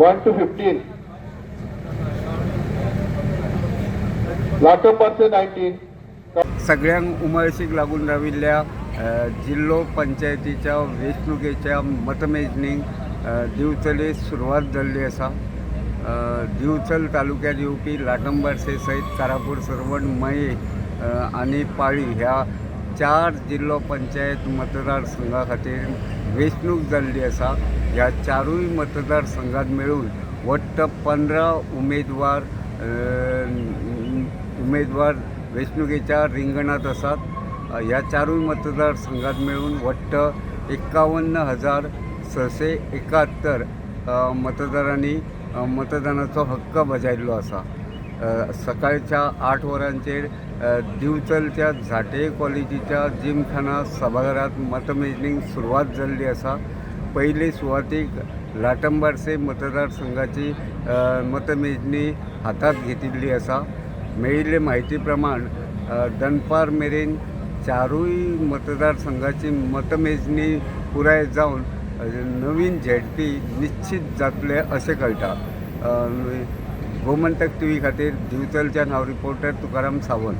1 to 15. Latombarsem 19. सगळ्यांक उमळशीक लागून राविल्ल्या जिल्लो पंचायतीच्या वेंचणुकेच्या मतमेजणीक दिवचले सुरवात जाल्ली आसा. दिवचल तालुक्यात येवपी लाटंबार्से सयत कारापूर, सर्वण, मये आनी पाळी ह्या चार जिल्लो पंचायत मतदारसंघा खातीर वेंचणूक जाल्ली आसा. ह्या चारूय मतदारसंघात मेळून वट्ट 15 उमेदवार उमेदवार वेंचणुकेच्या रिंगणात आसात. ह्या चारूय मतदारसंघात मेळून वट्ट 51,671 मतदारांनी मतदानाचो हक्क बजायल्लो आसा. सकाळच्या 8 वरांचेर दिवचलच्या झांट्ये कॉलेजीच्या जिमखाना सभाघरांत मतमेजणीक सुरवात जाल्ली आसा. पयले सुवातीक लाटंबार्से मतदारसंघाची मतमेजणी हातात घेतिल्ली आसा. मेळिल्ले म्हायती प्रमाण दनपार मेरेन चारूय मतदारसंघाची मतमेजणी पुराय जावन नवीन झेडपी निश्चित जातले अशें कळटा. गोमंतक टीव्ही खातीर दिवचलच्यान हांव रिपोर्टर तुकाराम सावंत.